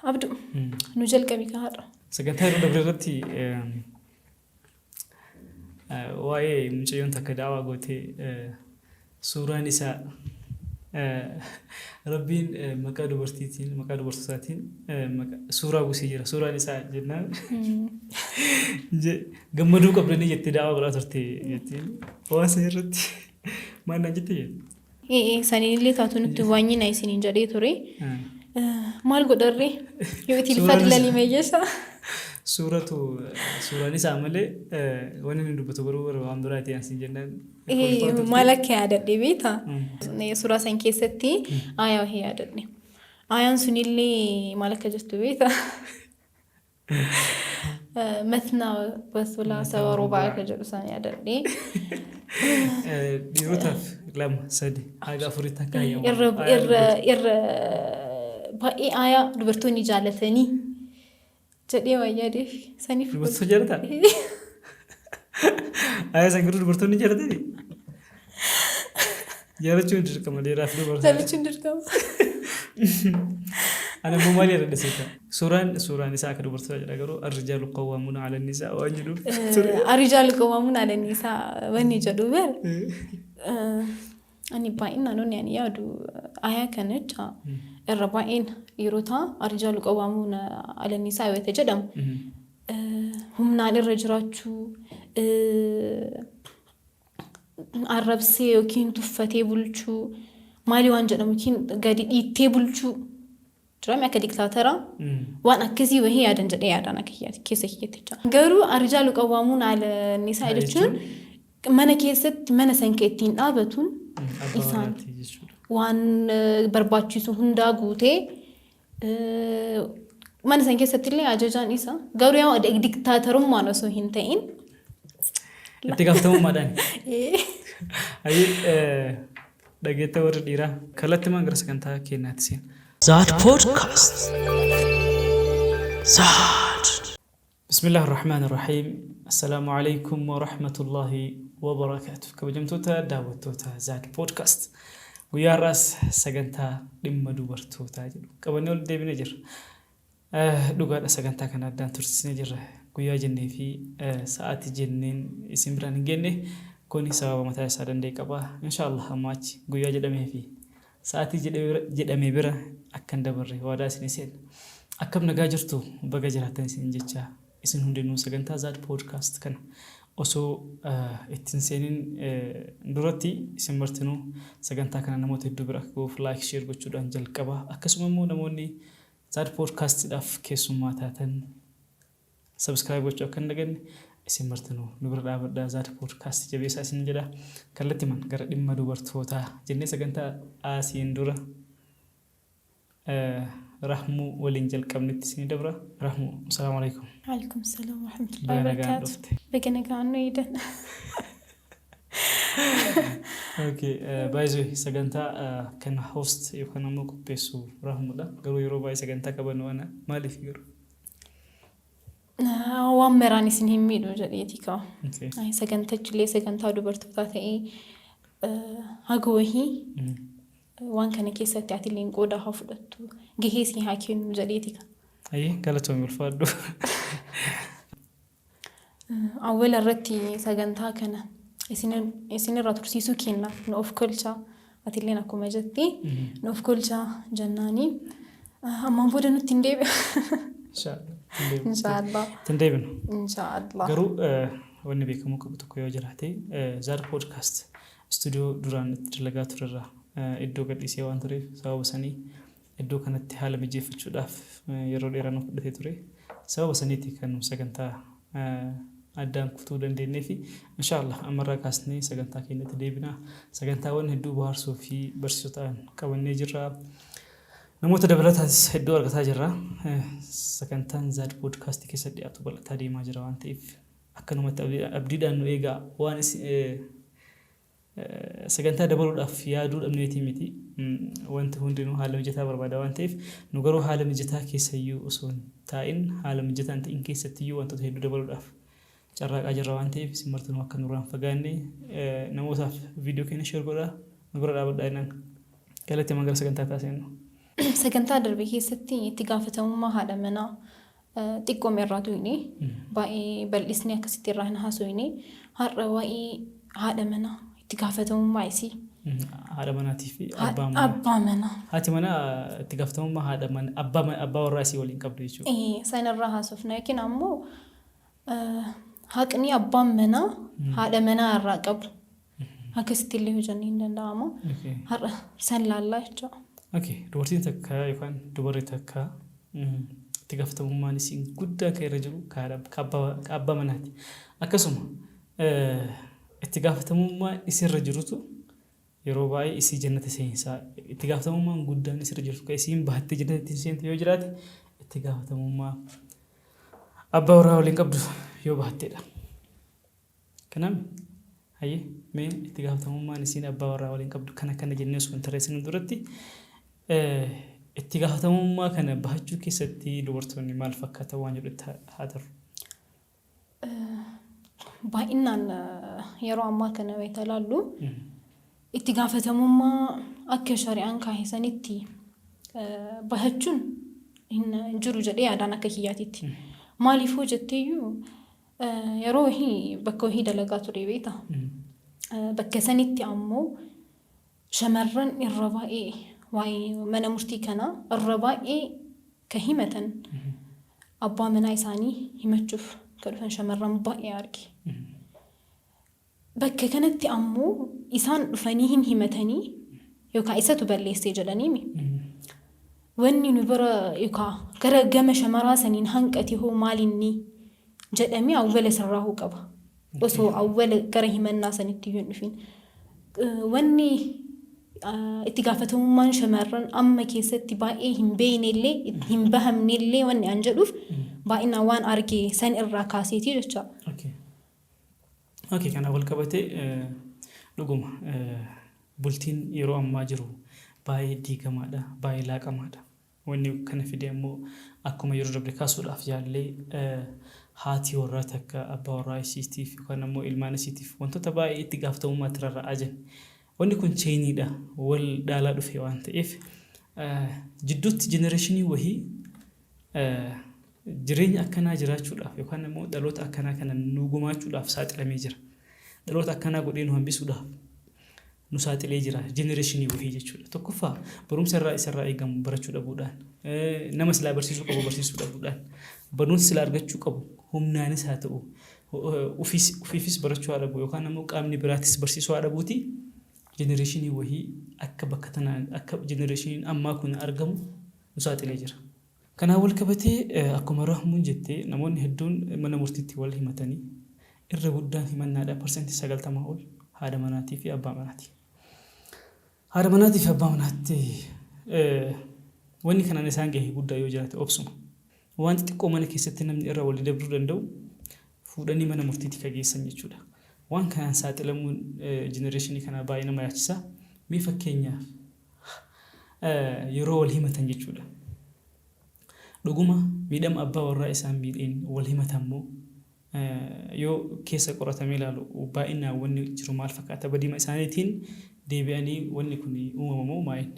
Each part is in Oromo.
Abdu, nu jalqabi ka har'a. Sagantaa yeroo dabre irratti waa'ee mucayyoon takka da'awaa gootee suuraan isaa Rabbiin maqaa dubartiitiin maqaa dubartootaatiin suuraa buusee jira. Suuraan isaa jennaan gammaduu qabdanii jettee da'awaa godhaa turte jettiin. Waan san irratti maal naan jette jette? Ee saniin illee taatu nutti waanyina isiniin jedhee ture. Maal godharree? Yoo itti fadlali meeyyesa. Suuratu suuraan isaa malee wanni inni dubbatu garuu waan biraati ansiin jennaan. Maal akka yaadadhe beektaa? Suuraa san keessatti aayaa wahii yaadadhe. Aayaan sunillee maal akka jettu beektaa? Matnaa wasulaasa warubaa akka jedhu san yaadadhe. Dhiirotaaf lama sadi haga afuritti akka hayyamu. Irra irra irra baay'ee aayaa dubartoonni jaalatanii jedhee waan yaadeef saniif. Dubartoota jaalataa? Aayaa san garuu dubartoonni jaalatanii? Jaalachuun dirqama dhiiraaf dubartoota. Jaalachuun dirqama. Ani immoo maal yaadadhe seeta? Suuraan isaa akka dubartootaa jedha garuu arrijaalu qawwaamuuna ala nisaa waan jedhuuf ture. Arrijaalu qawwaamuuna ala nisaa wanni jedhu bar. Ani baay'inaan wanni ani yaadu ayaa kana jecha irra baay'een dhiirotaa arrijaalu qawwaamuuna ala nisaa yoo ta'e jedhamu humnaan irra jiraachuu, arrabsee yookiin tuffatee bulchuu, maalii waan jedhamu yookiin gadi dhiittee bulchuu jirame akka diktaatara waan akkasii wahii yaadan jedhee yaadaan akka kiyyaatti keessa kiyyatti jecha. Garuu arrijaalu qawwaamuun ala nisaa jechuun mana keessatti mana san kan ittiin dhaabatuun Abbaa isaan warraati jechuudha. waan barbaachisu hundaa guutee mana san keessatti illee ajajaan isa garuu yaa diktaatarummaan osoo hin ta'in. Itti gaafatamummaadhaan. Hayyee dhageetta warri dhiiraa kallattimaan gara sagantaa keenyaatti seena. Zaad Podcast. Zaad. Bismillah ar-Rahmaan ar-Rahiim. Assalaamu alaikum wa rahmatullahi wa barakaatuh. Kabajamtoota daawwattoota Zaad Podcast. Guyyaa har'aas sagantaa dhimma dubartootaa jedhu qabannee ol deebinee jirra. Dhugaadha, sagantaa kana addaan tursiisnee jirra. Guyyaa jennee fi sa'aatii jenneen isin biraan hin geenne. Kuni sababa mataa isaa danda'e qaba. Inshaallah amma achi guyyaa jedhamee fi sa'aatii jedhame bira akka hin dabarre waadaa isinii seenna. Akkam nagaa jirtu? Baga jiraattan isin jecha isin hundinuu sagantaa Zaad Podcast kana osoo itti hin seenin duratti isin martinuu sagantaa kana namoota hedduu bira akka ga'uuf like, share gochuudhaan jalqaba. Akkasuma immoo namoonni Zaad Podcast dhaaf keessummaa taatan subscribe gochuu akka hin daganne isin martinuu nu bira dhaabadhaa, Zaad Podcast jabeessaa isin jedha. Kallattiman gara dhimma dubartootaa jennee sagantaa asiin dura Rahmuu waliin jalqabnetti isinii dabra. Rahmuu, asalaamu alaikum. Waalaikum salaam wa rahmatullahi Baga wa nagaan barakaatu. dhufte. Baga nagaan nu eedan. Okay, by the way, sagantaa kan host yookaan ammoo qopheessu Rahmuudha. Garuu yeroo baay'ee sagantaa qabannu ana. Maaliif garuu? Waan maraan isin hin miidhu jedheeti kaa. Okay. Sagantachi sagantaa dubartootaa ta'ee haga wahii waan kana keessatti ati illee qooda haa fudhattu, gahee si haa kennu jedheeti kaa. Ayyee, galatoomi, ulfaadhu. Awwala irratti sagantaa kana isinirraa tursiisuu kenna nu of kolchaa, atilleen akkuma jetti nu of kolchaa jennaanii ammaan booda nutti hin deebi'a. Inshaallah. Inshaallah. Ittiin deebinu. Inshaallah. Garuu wanni beekamuu qabu tokko yoo jiraate, Zaad Podcast istuudiyoo duraan itti dalagaa turerraa iddoo gadhiisee waan tureef, sababa sanii iddoo kanatti haala mijeeffachuudhaaf yeroo dheeraa nu fudhatee ture. Sababa saniiti kan nu sagantaa addaan kutuu dandeenyee fi inshaallah ammarraa kaasnee sagantaa keenyatti deebina. Sagantaawwan hedduu bohaarsoo fi barsiisoo ta'an qabannee jirra. Namoota dabalataanis hedduu argataa jirra. Sagantaan Zaad Podcast keessa dhiyaatu bal'ataa deemaa jira waan ta'eef akkanumatti abdiidhaan nu eegaa. Waan sagantaa dabaluudhaaf yaaduu dhabneetii miti. Wanti hundinuu haala mijataa barbaada waan ta'eef, nu garuu haala mijataa keessayyuu osoo hin taa'in haala mijataa hin ta'in keessattiyyuu wantoota hedduu dabaluudhaaf carraaqaa jirra waan ta'eef isin martinuu akka nurraa hin fagaanne namootaaf viidiyoo keenya share godhaa, nu bira dhaabadhaa jennaan. Kallattii gara sagantaa taasifnu. Sagantaa darbe keessatti itti gaafatamummaa haadha manaa xiqqoome irraa tuyne, baay'ee bal'isnee akkasitti irraa hin haasofne. Har'a waa'ee haadha manaa, itti gaafatamummaa isii. Haadha manaatii fi abbaa manaa. Abbaa manaa. Haati manaa itti gaafatamummaa haadha mana abbaa warraa isii waliin qabdu jechuudha. Sanarraa haasofna yookiin ammoo haqni abbaan manaa haadha manaa irraa qabu. Akkasitti illee hojjannee hin danda'ama. Har'a san laallaa jechuudha. Okay. Dubartiin takka yookaan dubarri takka itti gaafatamummaan isiin guddaa kan irra jiru ka abbaa manaati. Akkasuma itti gaafatamummaa isirra jirutu yeroo baay'ee isii jannata seensaa. Itti gaafatamummaan guddaan isirra jirtu kan isiin baattee jannata ittiin seente yoo jiraate, itti gaafatamummaa abbaa warraa waliin qabdu yoo baatteedha. Kanaaf hayyee, mee itti gaafatamummaan isiin abbaa warraa waliin qabdu kana kana jennee osoo hin tarreessine duratti, itti gaafatamummaa kana bahachuu keessatti dubartoonni maal fakkaata waan jedhutti haa tarru. Baay'inaan yeroo ammaa kana wayita ilaallu, itti gaafatamummaa akka shari'aan kaa'e sanitti bahachuun hin jiru jedhee yaadaan akka kiyyaatitti. Maaliifuu jetteeyyuu, yeroo wahii bakka wahii dalagaa ture, beekta. Bakka sanitti ammoo shamarran irra baay'ee waa'ee mana murtii kanaa irra baay'ee ka himatan, abbaa manaa isaanii himachuuf ka dhufan shamarran baay'ee arge. Bakka kanatti ammoo isaan dhufanii hin himatanii yookaan isatu balleessee jedhaniimi. Wanni nu bira yookaan gara gama shamaraa saniin hanqate hoo maalinni jedhamee awwala sirraahuu qaba. Osoo awwala gara himannaa sanitti iyyuu hin dhufin. Wanni itti gaafatamummaan shamarran amma keessatti baay'ee hin beekne illee, hin bahamne illee, wanni an jedhuuf baay'inaan waan arge san irraa kaaseetii jecha. Okay, kana wal qabatee dhuguma bultiin yeroo ammaa jiru baay'ee diigamaadha, baay'ee laaqamaadha. Wanni kana fide ammoo akkuma yeroo darbe kaasuudhaaf yaallee, haati warraa takka abbaa warraa isiitiif yookaan ammoo ilmaan isiitiif wantoota baay'ee itti gaafatamummaa itti rarra'aa jiran. Wanni kun chainiidha, wal dhaalaa dhufe waan ta'eef, jidduutti generationii wahii jireenya akkanaa jiraachuudhaaf yookaan immoo dhaloota akkanaa kana nu gumaachuudhaaf saaxilamee jira. Dhaloota akkanaa godhee nu hambisuudhaaf nu saaxilee jira generationii wahii jechuudha. Tokkoffaa, barumsa irraa isarraa eegamu barachuu dhabuudhaan, nama silaa barsiisuu qabu barsiisuu dhabuudhaan, barnoota silaa argachuu qabu humnaanis haa ta'u, ofiifis barachuu haa dhabu yookaan immoo qaamni biraatis barsiisuu haa dhabuuti, generationii wahii akka bakka tanaan akka generationiin ammaa kun argamu nu saaxilee jira. Kanaan wal qabatee, akkuma Rahmuun jette, namoonni hedduun mana murtiitti wal himatanii irra guddaan himannaadha 90% ol haadha manaatii fi abbaa manaati. Haadha manaatii fi abbaa manaatti wanni kanaan isaan gahe guddaa yoo jiraate obsuma. Waan xixiqqoo mana keessatti namni irra walii dabruu danda'u fuudhanii mana murtiitti ka geessan jechuudha. Waan kanaan saaxilamuun generationii kanaa baay'ee nama yaachisa. Mee fakkeenyaaf, yeroo wal himatan jechuudha. Dhuguma miidhama abbaa warraa isaan miidheen wal himatan moo, yoo keessa qoratamee ilaalu baay'inaan wanni jiru maal fakkaata? Badiima isaaniitiin deebi'anii wanni kun uumama moo maa'in?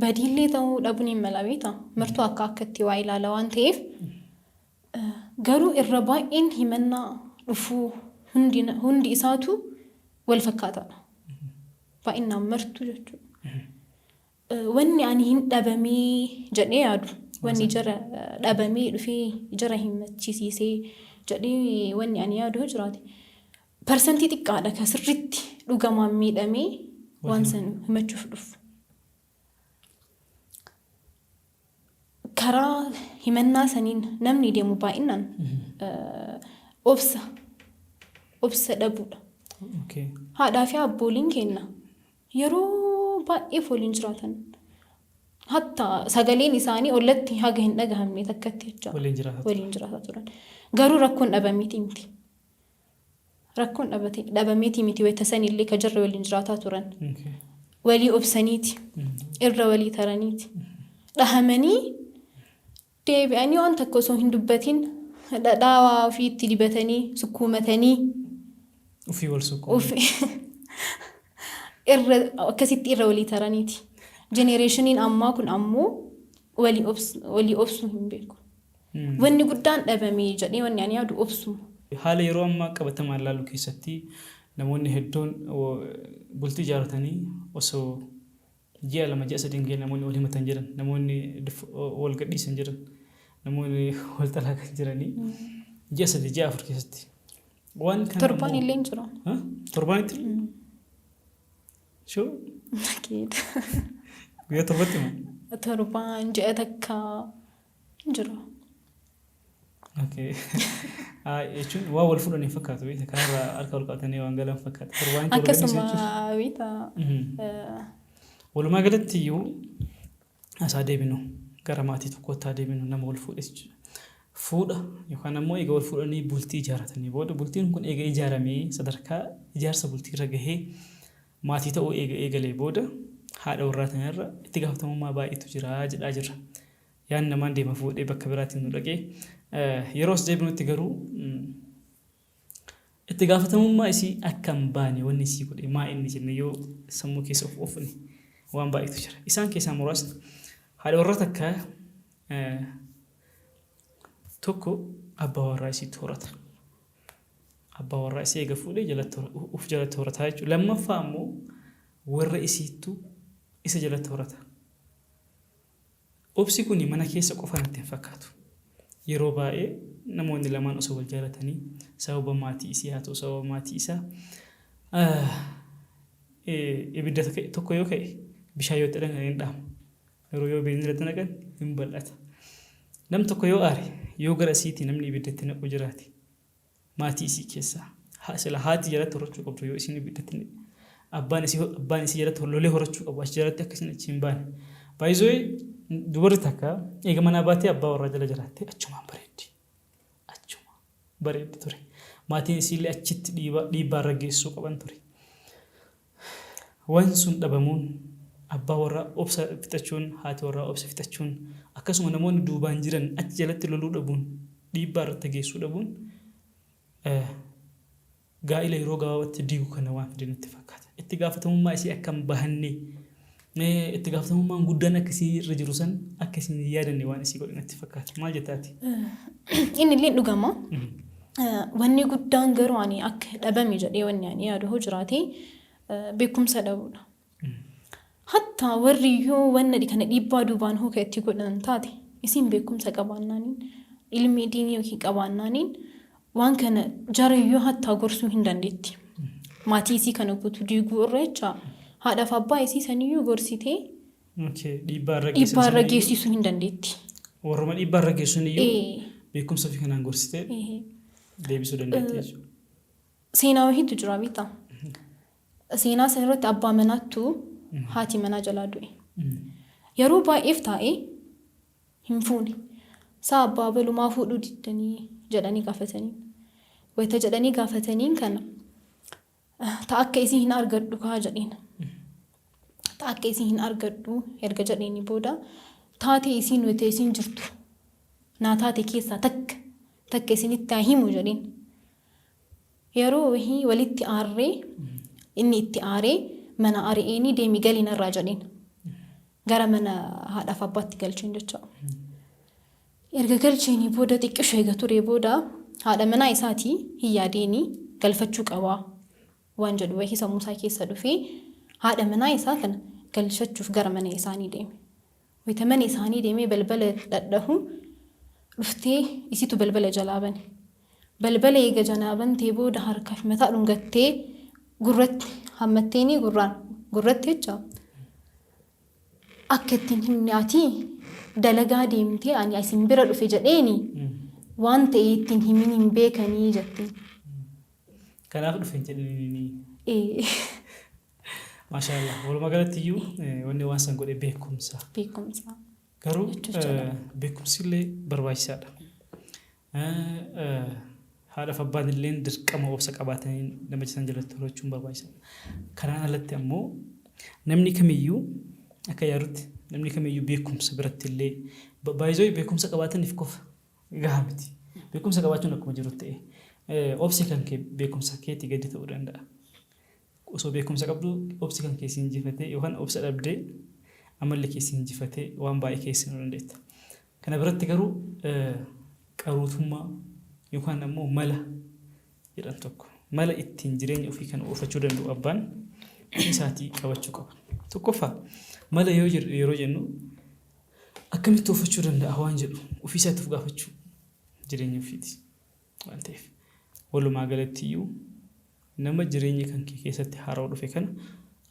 Badiillee ta'uu dhabuun hin mala, beektaa? Martuu akka akkatti waa ilaala waan ta'eef, garuu irra baay'een himannaa dhufuu hundi isaatu wal fakkaataadha. Baay'inaan martuu jechuudha. Wanni ani hin dhabamee jedhee yaadu, wanni jara dhabamee dhufee jara himachisiisee jedhee wanni ani yaadu yoo jiraate, parsantii xiqqaadha ka sirriitti dhugamaan miidhamee waan san himachuuf dhufu. Karaa himannaa saniin namni deemu baay'inaan obsa dhabuudha. Haadhaa fi abbooliin keenya yeroo baay'eef waliin jiraatan. Hatta sagaleen isaanii ollatti haga hin dhagahamne takkatti jecha Waliin jiraataa turan. Waliin jiraataa turan. Garuu rakkoon dhabameetii miti. Rakkoon dhabameetii miti wayita sanillee ka jarri waliin jiraataa turan. Walii obsaniiti. Irra walii taraniiti. Dhahamanii deebi'anii waan takka osoo hin dubbatin dhadhaa waa ofii itti dibatanii sukkuumatanii Ofii wal sukkuuma. Irra akkasitti irra walii taraniiti. Generationiin ammaa kun ammoo walii obsuu hin beeku. Wanni guddaan dhabame jedhee wanni ani yaadu obsuma. Haala yeroo ammaa qabatamaan ilaallu keessatti namoonni hedduun bultii ijaarratanii osoo ji'a 2 ji'a 3 hin gahin namoonni wal himatan jiran, namoonni wal gadhiisan jiran, namoonni wal xalaaqan jiranii ji'a 3 ji'a 4 keessatti. Waan kana Torbaan ammoo illee hin jiru. Torbaanitti? Shoo? Guyyaa torbatti moo? Torbaan ji'a takka hin jiru. Okay. Jechuun waan wal fuudhan hin fakkaatu beekta kanarraa harka wal qabatanii waan galan fakkaata. Torbaanitti wal Akkasuma gadhiisu jechuun. beekta. Walumaa galatti iyyuu asaa deebinu gara maatii tokkootti haa deebinu nama wal fuudhes jechuudha. Fuudha yookaan ammoo eega wal fuudhanii bultii ijaaratanii booda bultiin kun eega ijaaramee sadarkaa ijaarsa bultii irra gahee maatii ta'uu eega eegalee booda haadha warraa tanarra itti gaafatamummaa baay'eetu jira jedhaa jirra. Yaadni namaan deema fuudhee bakka biraatiin nu dhaqee yeroo as deebinutti garuu itti gaafatamummaa isii akka hin baane wanni isii godhe maa inni jenne yoo sammuu keessa of oofne waan baay'eetu jira. Isaan keessaa muraasni haadha warraa takka tokko abbaa warraa isiitti horata. Abbaa warraa isii eega fuudhee jalatti uf jalatti horataa jechuudha. Lammaffaa ammoo warra isiittu isa jalatti horata. Obsi kuni mana keessa qofa natti hin fakkaatu. Yeroo baay'ee namoonni lamaan osoo wal jaalatanii sababa maatii isii haa ta'u sababa maatii isaa ibidda tokko yoo ka'e bishaan yoo itti dhaqan hin dhaama. Garuu yoo beenzila itti naqan hin bal'ata. Nam tokko yoo aare yoo gara isiitii namni ibidda itti naqu jiraate maatii isii keessaa sila haati jalatti horachuu qabdu yoo isiin ibiddatti abbaan isii jalatti lolee horachuu qabu achi jalatti akka isin achi hin baane. Baay'isoo dubarri takka eega manaa baatee abbaa warraa jala jiraatte achumaan bareeddi. Achuma bareeddi ture. Maatiin isiillee achitti dhiibbaa irra geessisuu qaban ture. Waan sun dhabamuun abbaa warraa obsa fixachuun haati warraa obsa fixachuun akkasuma namoonni duubaan jiran achi jalatti loluu dhabuun dhiibbaa irratti geessuu dhabuun gaa'ila yeroo gabaabaatti diigu kana waan fide natti fakkaata. Itti gaafatamummaa isii akka hin bahanne itti gaafatamummaan guddaan akka isii irra jiru san akka isin hin yaadanne waan isii godhe natti fakkaata. Maal jettaati? Inni illee dhugama. Wanni guddaan garuu ani akka dhabame jedhee wanni ani yaadu hoo jiraate beekumsa dhabuudha. Hatta warri yoo wanna kana dhiibbaa duubaan hoo kan itti godhan taate isin beekumsa qabaannaaniin ilmi diinii yookiin qabaannaaniin waan kana jarayyoo hattaa gorsuu hin dandeetti. Maatii isii kana guutuu diiguu irra jecha haadhaaf abbaa isii saniyyuu gorsitee Dhiibbaa irra dhiibbaa irra geessisuu hin dandeetti. Warruma dhiibbaa irra geessuun iyyuu beekumsa ofii kanaan gorsitee deebisuu dandeetti jechuudha. Seenaa wahiitu jira beektaa? Seenaa sana irratti abbaa manaattu haati manaa jalaa du'e. Yeroo baay'eef taa'ee hin fuune. Saa abbaa balumaa fuudhuu diddanii jedhanii gaafataniin. Wayita jedhanii gaafataniin kana ta akka isii hin argadhu kaa jedheen. Ta akka isii hin argadhu erga jedheeni booda taatee isiin wayita isiin jirtu naa taate keessaa takka takka isinitti haa himu jedheen. Yeroo wahii walitti aarree inni itti aaree mana ari'eenii deemi galii narraa jedheen. Gara mana haadhaaf abbaatti galcheen jecha. Erga galcheenii booda xiqqisho eega turee booda haadha manaa isaatii hin yaadeenii galfachuu qabaa waan jedhu wahii sammuu isaa keessa dhufee haadha manaa isaa kana galchachuuf gara mana isaanii deeme. Wayita mana isaanii deemee balbala dhadhahu dhuftee isitu balbala jalaa bane. Balbala eega jalaa bantee booda harkaa fi mataa dhungattee gurratti hammatteenii gurraan gurratti jecha akka ittiin himne ati dalagaa deemtee ani isin bira dhufe jedheeni waan ta'e ittiin himin hin beekanii jetteen. Kanaaf dhufe hin jedhiniini. Maashaallah. Walumaa galatti iyyuu wanni waan san godhe beekumsa. Beekumsa. Garuu beekumsi illee barbaachisaadha. Haadhaaf abbaan illee dirqama obsa qabaatanii nama isaan jalatti horachuun barbaachisaadha. Kanaan alatti ammoo namni kamiyyuu akka yaadutti namni kamiyyuu beekumsa biratti illee baay'isoo beekumsa qabaataniif qofa gahaa miti. Beekumsa qabaachuun akkuma jiru ta'e obsi kan kee beekumsa keetii gadi ta'uu danda'a. Osoo beekumsa qabdu obsi kan kee si injifatee yookaan obsa dhabdee Amalli kee si injifatee waan baay'ee keessa seenuu dandeetta. Kana biratti garuu qaruutummaa yookaan ammoo mala jedhan tokko mala ittiin jireenya ofii kana oofachuu danda'u abbaan isaatii qabachuu qaba. Tokkoffaa mala yoo yeroo jennu akkamitti oofachuu danda'a waan jedhu ofii isaatti of gaafachuu jireenya ofiiti waan ta'eef. Walumaa galatti iyyuu nama jireenya kan kee keessatti haarawa dhufe kana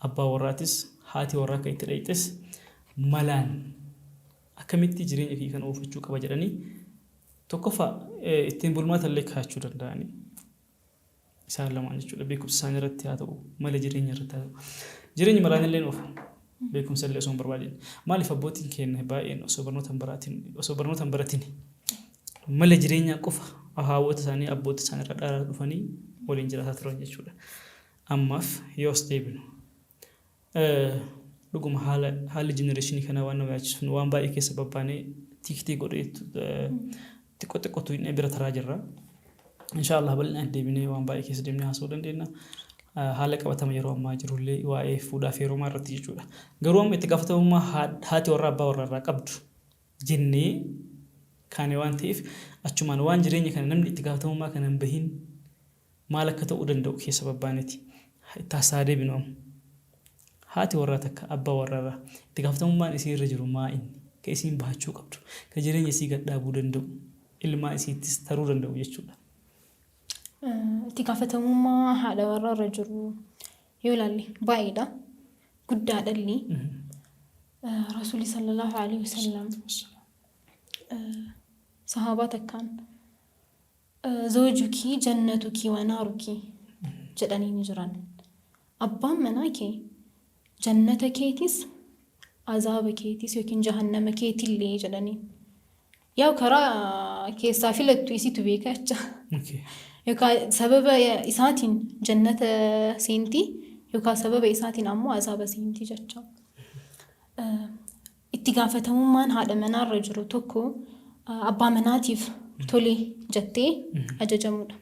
abbaa warraatis haati warraa kan itti dhayxes malaan akkamitti jireenya kiyya kana oofachuu qaba jedhanii tokkoffaa ittiin bulmaata illee kaa'achuu danda'anii isaan lamaan jechuudha. Beekumsa isaanii irratti haa ta'u, mala jireenya irratti haa ta'u. Jireenyi malaan illee oofa. Beekumsa illee osoo hin barbaadin. Maaliif abbootiin keenya baay'een osoo barnoota hin baraatin osoo barnoota hin baratin mala jireenyaa qofa haawwota isaanii abboota isaanii irraa dhaalaa dhufanii waliin jiraataa turan jechuudha. Ammaaf yoo as deebinu Dhuguma haala haalli generation kanaa waan nama yaachisu nu waan baay'ee keessa babbaanee tiiktii godhee xiqqoo xiqqoo tuqnee bira taraa jirra. Inshaallah bal'inaan deebinee waan baay'ee keessa deemnee haasa'uu dandeenya. Haala qabatama yeroo ammaa jirullee waa'ee fuudhaa fi heerumaa irratti jechuudha. Garuu amma itti gaafatamummaa haati warraa abbaa warraa irraa qabdu jennee kaane waan ta'eef achumaan waan jireenya kana namni itti gaafatamummaa kana hin bahin maal akka ta'uu danda'u keessa babbaaneti itti haasa'aa deebinu amma. Haati warraa takka abbaa warraa irraa itti gaafatamummaan isii irra jiru maa inni? Ka isiin bahachuu qabdu, ka jireenya isii gad dhaabuu danda'u, ilmaan isiittis taruu danda'u jechuudha. Itti gaafatamummaa haadha warraa irra jiru yoo ilaalle baay'eedha. Guddaadhallee. Rasuulli sallallahu alaihi wasallam sahaabaa takkaan Zawjuki jannatuki wa naaruki jedhanii ni jiran. Abbaan manaa kee jannata keetis azaaba keetis yookiin jahannama keetillee jedhaniin. Yaa'u karaa keessaa filattu isitu beeka jecha. Yookaan sababa isaatiin jannata seenti yookaan sababa isaatiin ammoo azaaba seenti jecha. Itti gaafatamummaan haadha manaarra jiru tokko abbaa manaatiif tole jettee ajajamuudha.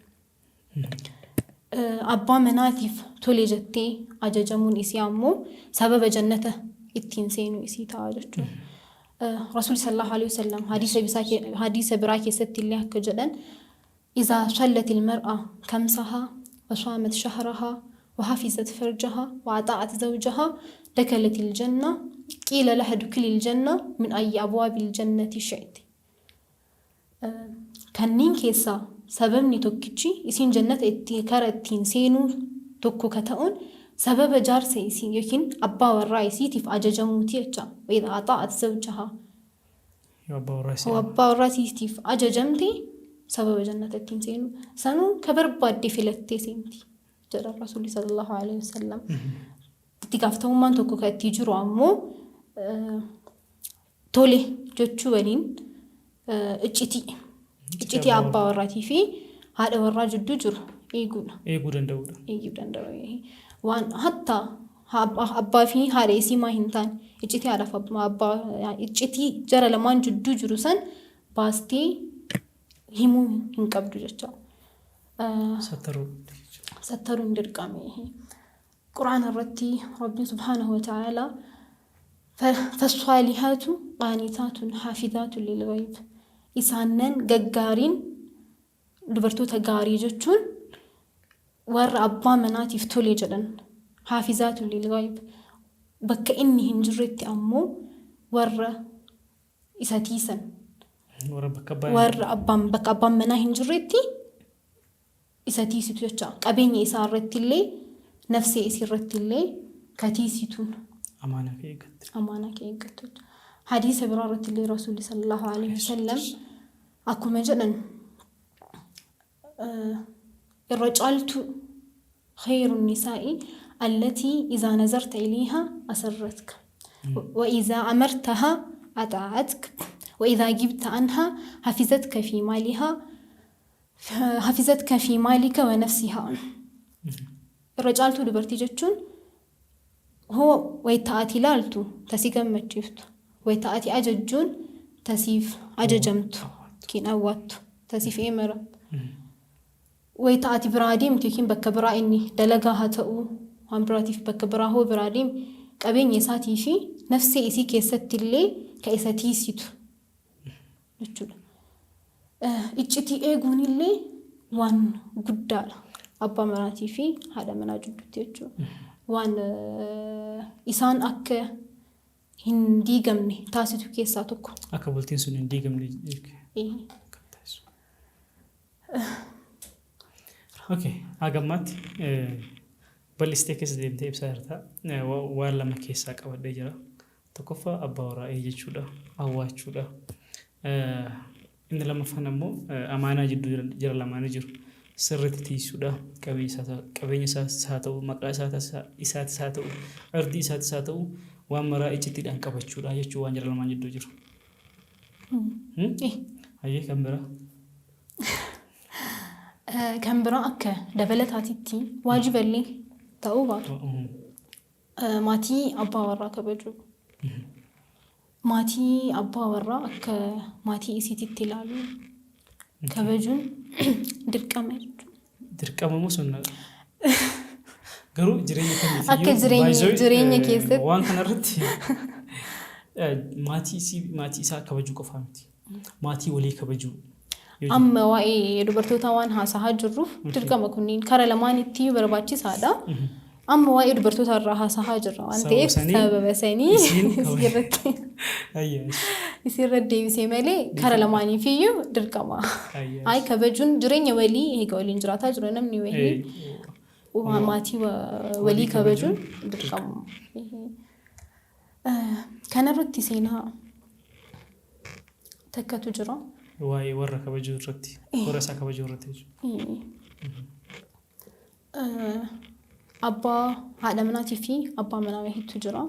Abbaa manaatiif tole jettee ajajamuun isii ammoo sababa jannata ittiin seenuu isii ta'a jechuudha. Rasuulli sallallahu alaihi wasallam hadiisa biraa keessatti illee akka jedhan Izaa sallatil mar'a kamsahaa wa saamat shahrahaa wa hafizat farjahaa wa axa'at zawjahaa dakalatil janna qiila laha dukilil janna min ayyi abwaabil jannati shi'ti. Kanneen keessaa sababni tokkichi isiin jannata itti kara ittiin seenuu tokko ka ta'uun sababa jaarsa isii yookiin abbaa warraa isiitiif ajajamuuti jecha. Wa idhaa axa'at zawjahaa. Yoo abbaa warraa isii Hoo abbaa warraa isiitiif ajajamte sababa jannata ittiin seenu sanuu ka barbaadde filattee seenti jedha rasuulli sallallahu alaihi wasallam. Itti gaafatamummaan tokko ka itti jiru ammoo tole jechuu waliin iccitii iccitii abbaa warraatii fi haadha warraa jidduu jiru eeguudha. Eeguu danda'uudha. Eeguu danda'u. Waan hatta abbaa fi haadha isii maa hin taane iccitii haadhaaf abbaa iccitii jara lamaan jidduu jiru san baastee himuu hin qabdu jecha. Sattaruu. Sattaruun dirqame. Qur'aana irratti Rabbiin subhaanahu wa ta'aalaa fassaalihaatu qaanitaatun haafizaatun lilghayb isaannan gaggaariin dubartoota gaarii jechuun warra abbaa manaatiif tole jedhan haafizaatun lilghayb bakka inni hin jirretti ammoo warra isa tiisan Warra bakka abbaa warra abbaan bakka abbaan manaa hin jirretti isa tiisitu jecha qabeenya isaa irratti illee nafsee isii irratti illee ka tiisituun amaanaa kee eeggatte. Amaanaa kee eeggattu jecha. Hadiisa biraa irratti illee Rasuulli sallallahu alaihi wasallam akkuma jedhan irra caaltuu khayru nisaa'i allatii izaa nazarta ilayhaa asarratka wa izaa amartahaa axaa'atka wa izaa gibta anhaa hafizatka fi maalihaa hafizatka fi maalika wa nafsihaa. Irra caaltuu dubartii jechuun hoo wayta ati ilaaltu ta si gammachiiftu, wayta ati ajajjuun ta siif ajajamtu yookiin awwaattu, ta siif eemaramtu. Wayta ati biraa deemtu yookiin bakka biraa inni dalagaa haa ta'uu waan biraatiif bakka biraa hoo biraa deeme Qabeenya isaatii fi nafsee isii keessatti illee ka isa tiisitu jechuudha. Iccitii eeguun illee waan guddaadha. Abbaa manaatii fi haadha manaa jidduutti jechuudha. Waan isaan akka hin diigamne taasisu keessaa tokko. Akka bultiin sun hin diigamne kan taasisu. Okay, haga ammaatti bal'istee keessa deemtee ibsaa jirta. Waan lama keessaa qabadhee jira. Tokkoffaa abbaa warraa jechuudha, awwaachuudha. Inni lammaffaan ammoo amaanaa jidduu jara lamaanii jiru sirriitti tiisuudha. Qabeenya isaas haa ta'u, maqaa isaatis haa ta'u, irdii isaatis haa ta'u, waan maraa iccitiidhaan qabachuudha jechuun waan jara lamaan jidduu jiru. Hayyee, kan biraa? Kan biraa akka dabalataatitti waajiballee ta'uu baatu. Maatii abbaa warraa kabajuu. Maatii abbaa warraa akka maatii isiititti ilaaluu kabajuun dirqama jechuudha. Dirqama moo sunnadha? Garuu jireenya kamiif Akka jireenya keessatti. Waan kanarratti maatii isii, maatii isaa kabajuu qofaa miti. Maatii walii kabajuu. Amma waa'ee dubartootaa waan haasahaa jirruuf dirqama kunniin kara lamaanitti barbaachisaadha. Amma waa'ee dubartoota irraa haasahaa jirra waan Sababa ta'eef sanii sababa sanii isiin isirratti isirratti deebisee malee kara lamaaniifiyyuu dirqama. Ay, kabajuun jireenya walii eega waliin jiraataa jiru namni wahii waa maatii walii kabajuun dirqama. Kanarratti seenaa takkatu jira. Waa'ee warra kabajuu irratti, warra isaa kabajuu irratti jechuudha. Abbaa haadha manaatii fi abbaa manaa wahiitu jira.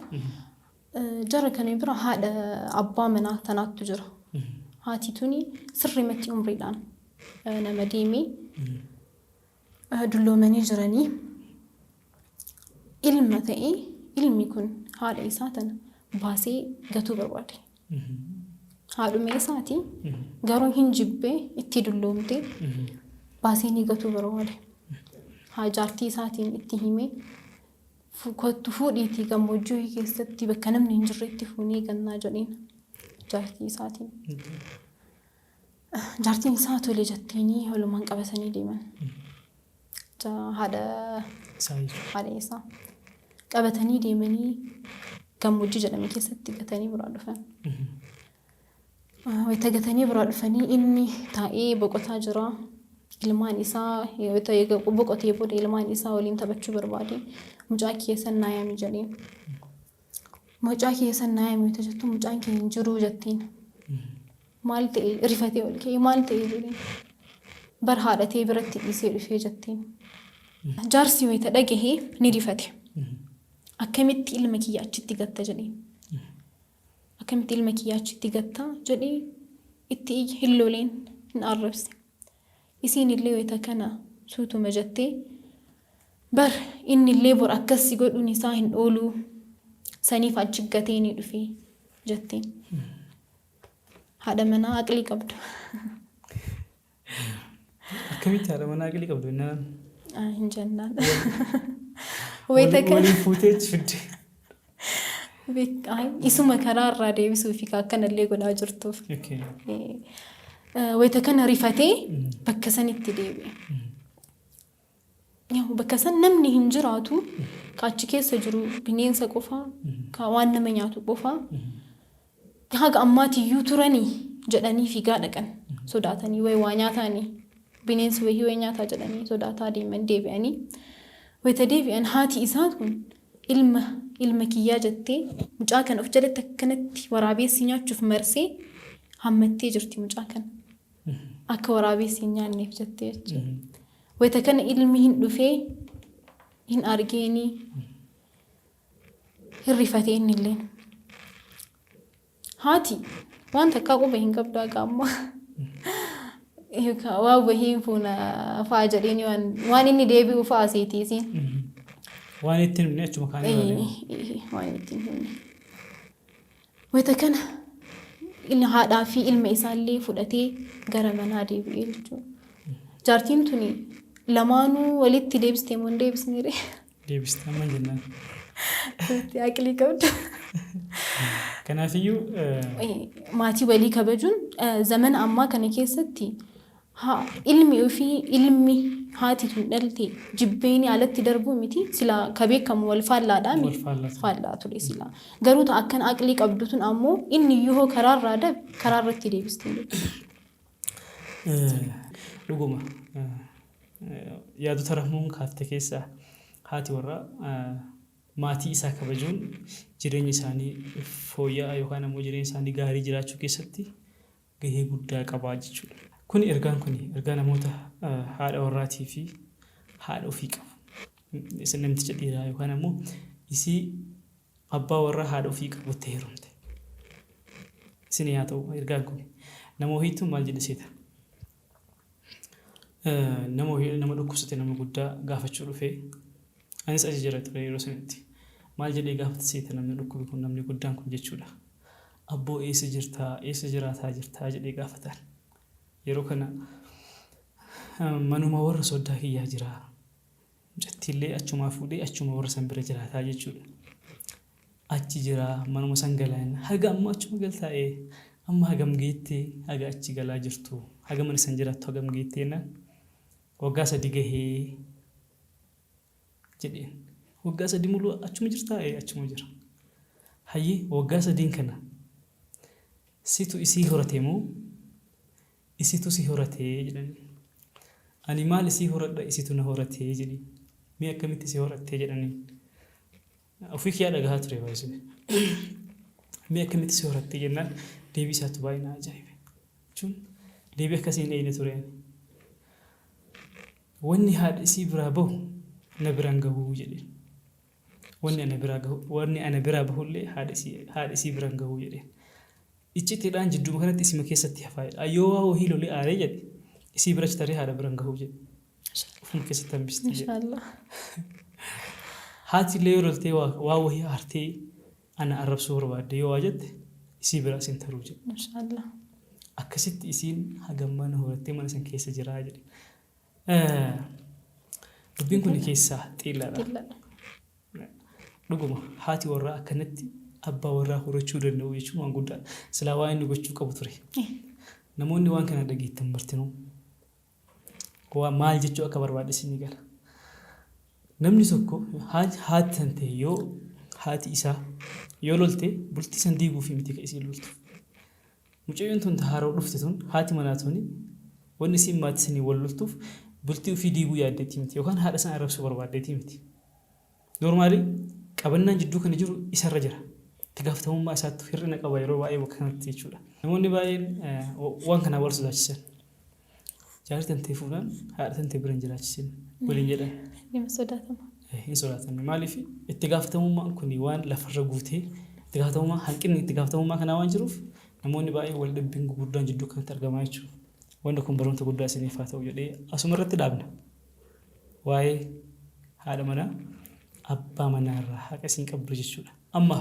Jara kana bira haadha abbaa manaa tanaattu jira. Haati tuni sirrimatti umriidhaan nama deemee dulloomanii jiranii ilma ta'ee ilmi kun haadha isaa tana baasee gatuu barbaade. Haadhuma isaati garuu hin jibbee itti dulloomte baasee ni gatuu barbaade. Haa, jaartii isaatiin itti himee, kottu fuudhiitii gammoojjii keessatti bakka namni hin jirretti fuunee gannaa jedheen jaartii isaatiin. Jaartiin isaa tole jetteenii walumaan qabatanii deeman. Haadha Isaa jechuudha. Haadha isaa qabatanii deemanii gammoojjii jedhame keessatti gatanii biraa dhufan. Wayita gatanii biraa dhufanii inni taa'ee boqotaa jira. Ilmaan isaa wayita eega boqotee booda ilmaan isaa waliin taphachuu barbaade. Mucaa keessan naa yaami jedheen. Mucaa keessan naa yaami wayita jettu mucaan kee hin jiru jetteen. Maal ta'e, rifatee ol ka'ee maal ta'e jedheen. Bar haadhatee biratti dhiisee dhufee jetteen. Jaarsi wayita dhagahee ni rifate. Akkamitti ilma kiyya achitti gatta jedheen. Akkamitti ilma kiyya achitti gatta jedhee itti iyye, hin loleen, hin arrabse. Isiin illee wayita kana suutuma jettee, bar inni illee bor akkas si godhuun isaa hin ooluu, saniif achi gatee ni dhufe jetteen. Haadha manaa aqlii qabdu. Akkamitti haadha manaa aqlii qabdu jennaan? Hin jennaan. Wayita kana Waliin fuutee achi fidde. Isuma karaa irraa deebisuu fi akkanallee godhaa jirtuuf. Wayita kana rifatee bakka sanitti deebi'e. Bakka san namni hin jiraatu, ka achi keessa jiru bineensa qofa, ka waan nama nyaatu qofa. Haga ammaatiyyuu turanii jedhanii fiigaa dhaqan sodaatanii, wayi waa nyaataanii bineensi wayii wayi nyaataa jedhanii sodaataa deeman deebi'anii. Wayita deebi'an haati isaa kun ilma ilma kiyyaa jettee mucaa kana of jalatti akkanatti waraabessi nyaachuuf marsee hammattee jirti mucaa kana. Akka waraabessi hin nyaanneef jettee jechuudha. Wayita kana ilmi hin dhufee hin argeenii hin rifatee inni illeen. Haati waan takkaa quba hin qabdu haga ammaa. Waan wahiin fuuna fa'a jedheeni waan inni deebi'u fa'a seeti isiin. Waan itti himne achuma kaanii barreeffama. Waan itti himne. Wayita kana haadhaa fi ilma isaallee fudhatee gara manaa deebi'ee jechuudha. Jaartiin tuni lamaanuu walitti deebistee moo hin deebisne ree? Deebiste amma jennaan. Itti aqlii qabda. Kanaafiyyuu Maatii walii kabajuun zamana ammaa kana keessatti haa ilmi ofii ilmi haati tun dhalte jibbeeni alatti darbuu miti silaa ka beekamu wal faallaadhaa wal miti. faallata. Faallaa ture silaa. Garuu ta akkan aqlii qabdu tun ammoo inni iyyuu hoo karaarraa dabe karaarratti deebiste jechuudha. Dhuguma yaadota Rahmuun kaafte keessaa haati warraa maatii isaa kabajuun jireenya isaanii fooyya'aa yookaan ammoo jireenya isaanii gaarii jiraachuu keessatti gahee guddaa qabaa jechuudha. Kuni ergaan kuni ergaa namoota haadha warraatii fi haadha ofii qabu. Isa namticha dhiiraa yookaan ammoo isii abbaa warraa haadha ofii qabutti heerumte. Isin haa ta'u ergaan kun. Nama wahiitu maal jedhe seeta? Nama wahii nama dhukkubsate nama guddaa gaafachuu dhufee anis achi jira ture yeroo sanitti. Maal jedhee gaafate seeta namni dhukkubi kun namni guddaan kun jechuudha. Abboo eessa jirtaa eessa jiraataa jirtaa jedhee gaafataan. Yeroo kana manuma warra soddaa kiyyaa jiraa. Mucattiillee achumaa fuudhee achuma warra san bira jiraataa jechuudha. Achi jira manuma san galaa jennaan haga ammaa achuma galtaa ee amma hagam geettee haga achi galaa jirtu haga mana san jiraattu hagam geettee jennaan waggaa 3 gahee jedheen. Waggaa 3 muluu achuma jirtaa ee achuma jira. Hayyee waggaa 3n kana situ isii horate moo Isitu si horate jedhaniin. Ani maal isii horadha isitu na horate jedhiin. Mee akkamitti si horatte jedhaniin. Ofii kiyyaa dhagahaa ture baay'isee. Mee akkamitti si horatte jennaan deebii isaatu baay'ee na ajaa'ibe. Jechuun deebii akkasii hin eegne ture ani. Wanni haadha isii biraa bahu na biraan gahuu jedheen. Wanni ana biraa gahu wanni ana biraa bahullee haadha isii haadha isii biraan gahuu jedheen. Iccitiidhaan jidduuma kanatti isima keessatti hafaa jedhe. An yoo waa wahii lolee aaree jedhe isii bira achi taree haadha bira hin gahuu jedhe. Ofuma keessatti hambisti jedhe. Mashaallah. Haati illee yoo loltee waa waa wahii aartee ana arrabsuu barbaadde yoo waa jette isii bira as hin taruu jedhe. Mashaallah. Akkasitti isiin hagam mana horattee mana san keessa jiraa jedhe. Dubbiin kun keessaa xiillaadha. Xiillaadha. Dhuguma haati warraa akkanatti abbaa warraa horachuu danda'u jechuun waan guddaadha. Silaa waan inni gochuu qabu ture. Namoonni waan kana dhageettan martinuu waa maal jechuu akka barbaade isinii gala. Namni tokko haati tan ta'e yoo haati isaa yoo lolte bultii san diiguufi miti ka isiin loltu. Mucayyoon tun ta haarawa dhufte tun haati manaa tuni wanni isiin maatii saniin wal loltuuf bultii ufii diiguu yaaddeetii miti yookaan haadha san arrabsuu barbaaddeetii miti. Normally qabannaan jidduu kana jiru isarra jira. Itti gaafatamummaa isaattu hir'ina qaba yeroo baay'ee bakka kanatti jechuudha. Namoonni baay'een waan kanaan wal sodaachisan. Jaartii tantee fuudhaan haadha tantee bira hin jiraachisin waliin jedhan. Nima sodaatama. Hin sodaatan. Maaliif itti gaafatamummaan kun waan lafarra guutee itti gaafatamummaa hanqinni itti gaafatamummaa kanaa waan jiruuf namoonni baay'een wal dhabbiin gurguddaan jidduu kanatti argamaa jechuudha. Wanni kun barumsa guddaa isiniif haa ta'u jedhee asuma irratti dhaabna. Waa'ee haadha manaa abbaa manaa irraa haqa isin qabdu jechuudha. Amma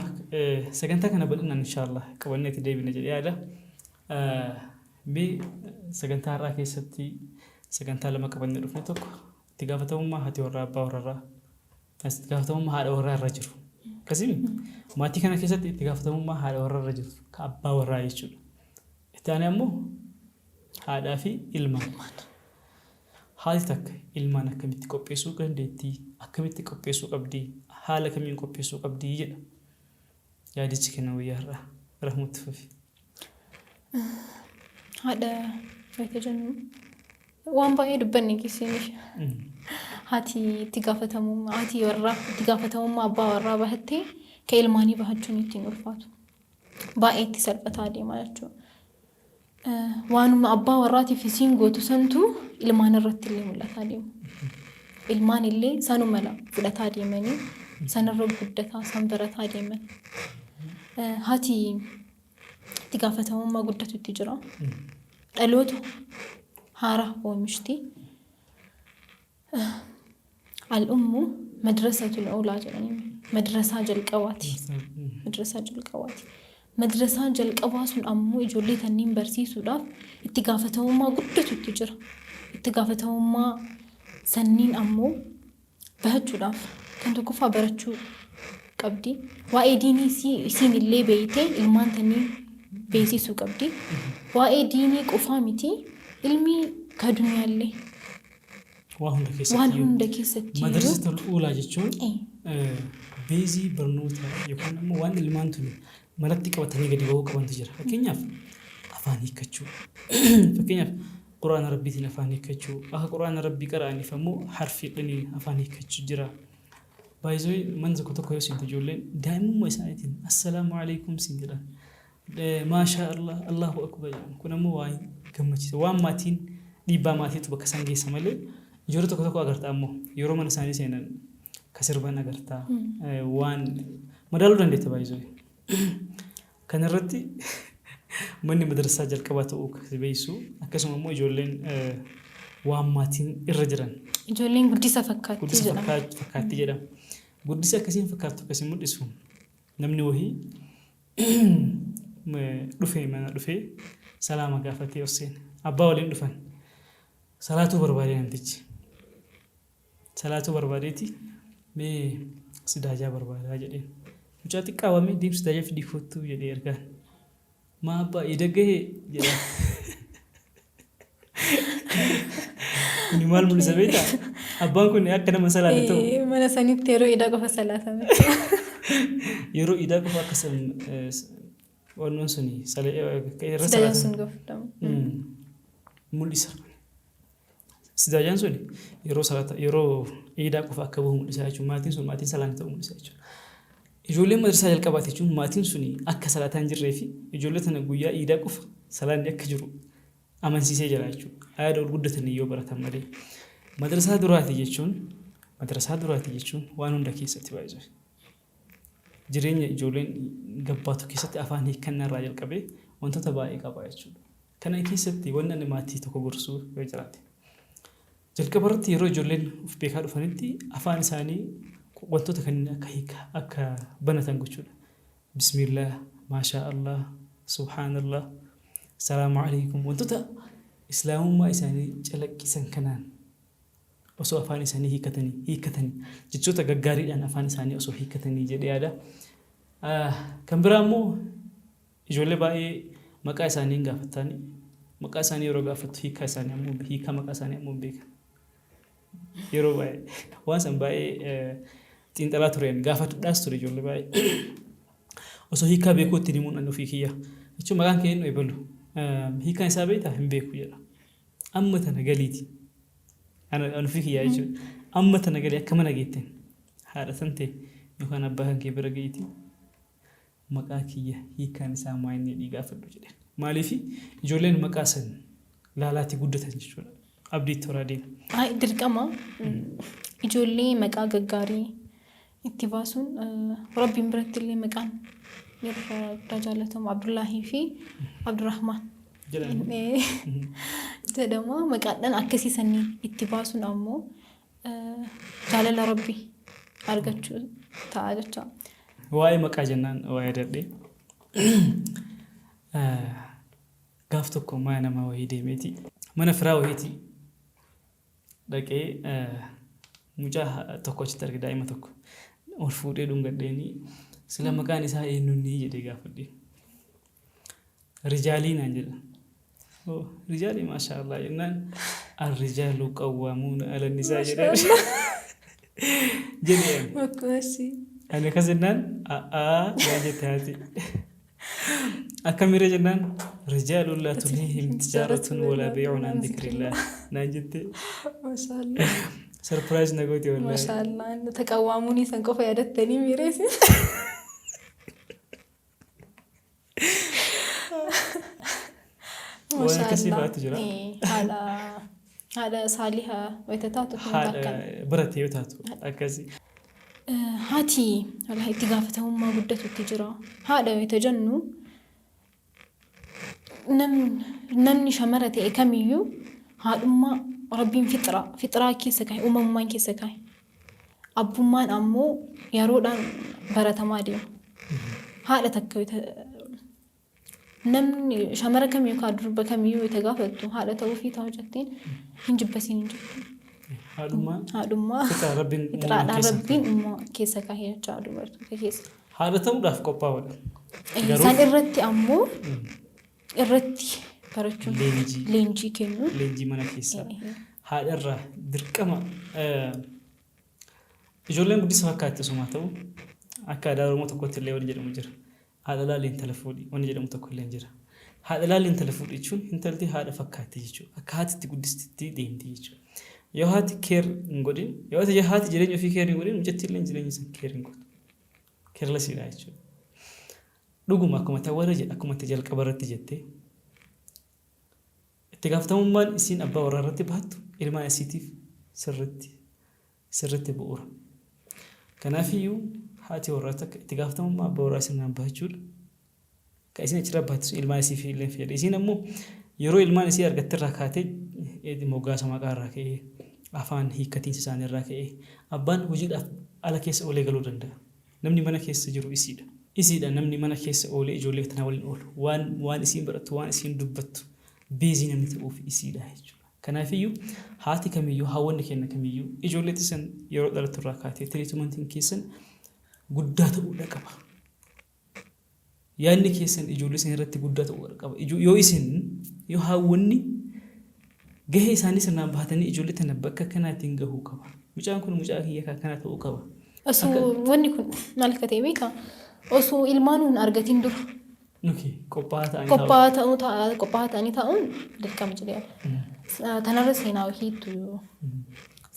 sagantaa kana bal'inaan inshaallah qabannee itti deebina jedhee yaada. Mee sagantaa har'aa keessatti sagantaa lama qabannee dhufne tokko itti gaafatamummaa haati warraa abbaa warraa itti gaafatamummaa haadha warraa irra jiru. Akkasii maatii kana keessatti itti gaafatamummaa haadha warraa irra jiru ka abbaa warraa jechuudha. Itti aanee ammoo haadhaa fi ilmaan. Haati takka ilmaan akkamitti qopheessuu dandeettii? Akkamitti qopheessuu qabdi? Haala kamiin qopheessuu qabdi? Jedha. Yaadichi kenna guyyaa har'aa. Rahmutti fufi. Haadha wayita jennu waan baay'ee dubbanne keessaniif. Haati itti gaafatamummaa haati warraa itti gaafatamummaa abbaa warraa bahattee ka ilmaanii bahachuun ittiin ulfaatu. Baay'ee itti salphataa deema jechuudha. Waanuma abbaa warraatiif isiin gootu santu ilmaan irratti illee mul'ataa deema. Ilmaan illee sanuma fudhataa deemanii sanarra guddataa san barataa deeman. Haati itti gaafatamummaa guddatu itti jira. Dhaloota haaraa oomishti. Al-ummu madrasatul uulaa jedhanii madrasaa jalqabaati. Madrasaa jalqabaati. Madrasaan jalqabaa sun ammoo ijoollee tanniin barsiisuudhaaf itti gaafatamummaa guddatu itti jira. Itti gaafatamummaa sanniin ammoo bahachuudhaaf kan tokkoffaa barachuu qabdi. Waa'ee diinii isiin illee beeytee ilmaan tanii beeksisuu qabdi. Waa'ee diinii qofaa miti, ilmi ka duniyaallee Waan hunda keessatti waan iyyuu. hunda keessatti iyyuu. Madrasatul Uulaa jechuun beezii barnoota yookaan immoo waan ilmaan tuni malatti qabatanii gadi bahuu qabantu jira. Fakkeenyaaf afaan hiikkachuu. Fakkeenyaaf Qur'aana Rabbiitiin afaan hiikkachuu. Akka Qur'aana Rabbii qara'aniif ammoo harfiidhanii afaan hiikkachuu jira. Baay'isoo mana tokko tokko yoo seente ijoolleen daa'imummaa isaaniitiin assalaamu alaikum siin jedhan. Maashaa Allah, Allahu Akbar jedhan. Kun ammoo waan gammachiisa. Waan maatiin dhiibbaa maatiitu bakka isaan geessa malee ijoollee tokko tokko agarta ammoo yeroo mana isaanii seenan ka sirban agarta. Waan madaaluu dandeetta baay'isoo. Kana irratti manni madrasaa jalqabaa ta'uu kan si beeksisu akkasuma immoo ijoolleen waan maatiin irra jiran. Ijoolleen guddisa fakkaattii Guddisa jedhama. fakkaattii jedhama. Guddisa akkasiin fakkaattu akkasiin mul'isu namni wahii dhufee mana dhufee salaama gaafatee ol seene. Abbaa waliin dhufan. Salaatuu barbaade namtichi. Salaatuu barbaadeeti mee sidaajaa barbaadaa jedheen. Mucaa xiqqaa waamee deem sidaajaa fidii koottuu jedhee ergaan. Maa abbaa iida gahee jedhaan. Kuni maal mul'isa beektaa? Abbaan kun akka nama salaanne ta'u. Mana sanitti yeroo iidaa qofa salaatame. Yeroo iidaa qofa akka wannoon suni irra Sidaajaan sun salaatan gofdamu. mul'isa. Sidaajaan sun yeroo salaata yeroo iidaa qofa akka bahu mul'isa jechuudha. Maatiin sun maatiin salaanne ta'uu mul'isa jechuudha. Ijoolleen madrasaa jalqabaati jechuun maatiin suni akka salaataa hin jirree fi ijoollee tana guyyaa iidaa qofa salaanni akka jiru amansiisee jira jechuudha. Yaada ol guddatanii yoo baratan malee. Madrasaa duraati jechuun madrasaa duraati jechuun waan hunda keessatti baay'isuu. Jireenya ijoolleen gabbaatu keessatti afaan hiikkannaa irraa jalqabee wantoota baay'ee qaba jechuudha. Kana keessatti wanni ani maatii tokko gorsuu yoo jiraate. Jalqaba irratti yeroo ijoolleen of beekaa dhufanitti afaan isaanii wantoota kanneen akka hiika akka banatan gochuudha. Bismillah, Maashaa Allah, Subhaanallah, Salaamu alaikum wantoota islaamummaa isaanii calaqqisan kanaan osoo afaan isaanii hiikatanii hiikkatanii jechoota gaggaariidhaan afaan isaanii osoo hiikkatanii jedhee yaada. Kan biraa immoo ijoollee baay'ee maqaa isaanii hin gaafattaani. Maqaa isaanii yeroo gaafattu hiikaa isaanii ammoo hiikaa maqaa isaanii ammoo hin beekan. Yeroo baay'ee waan san baay'ee xiinxalaa tureen gaafadhaas ture ijoollee baay'ee. Osoo hiikaa beekuu ittiin himuun ani ofii kiyya. Jechuun maqaan kee eenyu ebalu. Hiikaan isaa beektaa hin beeku jedha. Amma tana galiiti. Ani ofii kiyyaa jechuudha. Amma tana galii akka mana geetteen haadha tan ta'e yookaan abbaa kan kee bira ga'iiti. Maqaa kiyya hiikkaan isaa maa inni jedhii gaafadhu jedheen. Maaliif ijoolleen maqaa san laalaatii guddatan jechuudha. Abdii itti horaa deema. Ay, dirqama ijoollee maqaa gaggaarii itti baasuun Rabbiin biratti illee maqaan irra guddaa jaallatamu Abdullaahii fi Abdurrahmaan jedhama. Jedhama. Maqaadhaan akkasii sanii itti baasuun ammoo jaalala Rabbii argachuu ta'a jecha. Waa'ee maqaa jennaan waa yaadadhe. Gaaf tokko mana namaa wayii deemeeti. Mana firaa wayiiti dhaqee mucaa tokko achitti arge daa'ima tokko. Ol fuudhee dhungadheeni sila maqaan isaa eenyunni jedhee gaafadhe. Rijaalii naan jedha. Oh, rijaalii maashaa Allah jennaan arrijaalu qawwaamuuna ala nisaa jedhee jedhee ani. Akkasii. Ani akkas jennaan a'aa naan jette haati. Akkamiree jennaan rijaalun laa tulhiihim tijaaratun walaa bee'uun an dhikrillah naan jette. Maashaallah. Surprise na goote wallaahi. Maashaallah. Taqawwaamuun san qofa yaadattanii miireesi. Waan akkasii fa'aatu jira. Haadha haadha saaliha wayita taatu kun Haadha akkan. barate yoo taatu akkasii. Haati wallahi itti gaafatamummaa guddatu itti jira. Haadha wayita jennu namni shamara ta'e kamiyyuu haadhummaa Rabbiin fixraa fixraa keessa kaa'e uumamummaan keessa kaa'e. Abbummaan ammoo yeroodhaan baratamaa deema. Haadha takka wayita namni shamara kamiyyuu kaa durba kamiyyuu wayita gaafattu haadha ta'uu fi ta'uu jetteen hin jibbasiin hin jettu. Haadhummaa Haadhummaa fixaa Rabbiin uumamaan fixraadhaan keessa Rabbiin uumaa keessa kaahee jecha dubartoota keessa. Haadha ta'uudhaaf qophaa'uudha. Garuu Isaan irratti ammoo irratti barachuun leenjii leenjii kennuun leenjii mana keessaa haadha irraa dirqama ijoolleen guddisa fakkaatti osuma ta'u akka aadaa Oromoo tokkotti illee wanni jedhamu jira. Haadha laali intala fuudhi wanni jedhamu tokko illee jira. Haadha laali intala fuudhi jechuun intalti haadha fakkaatti jechuudha. Akka haati itti guddistitti deemti jechuudha. Yoo haati care hin godhin, yoo haati jireenya ofii care hin godhin, mucattii illee jireenya san care hin godhu. Carelessiidha jechuudha. Dhuguma akkuma tawwara jedhe, akkuma itti jalqaba irratti jette, itti gaafatamummaan isiin abbaa warraa irratti baattu ilmaan isiitiif sirritti sirritti bu'uura. Kanaafiyyuu haati warraa takka itti gaafatamummaa abbaa warraa sirnaan bahachuudha. Kan isiin achirraa baattu sun ilmaan isiif illee fayyada. Isiin ammoo yeroo ilmaan isii argatte irraa kaatee moggaasa maqaa irraa ka'ee, afaan hiikkatiinsa isaanii irraa ka'ee, abbaan hojiidhaaf ala keessa oolee galuu danda'a. Namni mana keessa jiru isiidha. Isiidha namni mana keessa oolee ijoollee tanaa waliin oolu. Waan isiin barattu, waan isiin dubbattu beezii namni ta'uuf isiidha jechuudha. Kanaafiyyuu haati kamiyyuu, haawwanni keenya kamiyyuu ijoollee teessan yeroo dhalattu irraa kaatee treatmentiin keessan guddaa ta'uudha qaba. Yaadni keessan ijoollee isin irratti guddaa ta'uu qaba. Yoo isin, yoo haawwanni gahee isaanii sirnaan bahatanii ijoollee tana bakka kanaatiin gahuu qaba. Mucaan kun mucaa kiyya kan akkanaa ta'uu qaba. Osoo wanni kun maal akka ta'e beekaa? Osoo ilmaan hin argatin dura Okay, qophaa'aa ta'anii taa'u. Qophaa'aa ta'anii taa'uun dirqama jedhee yaada. Tanarra seenaa wahiitu,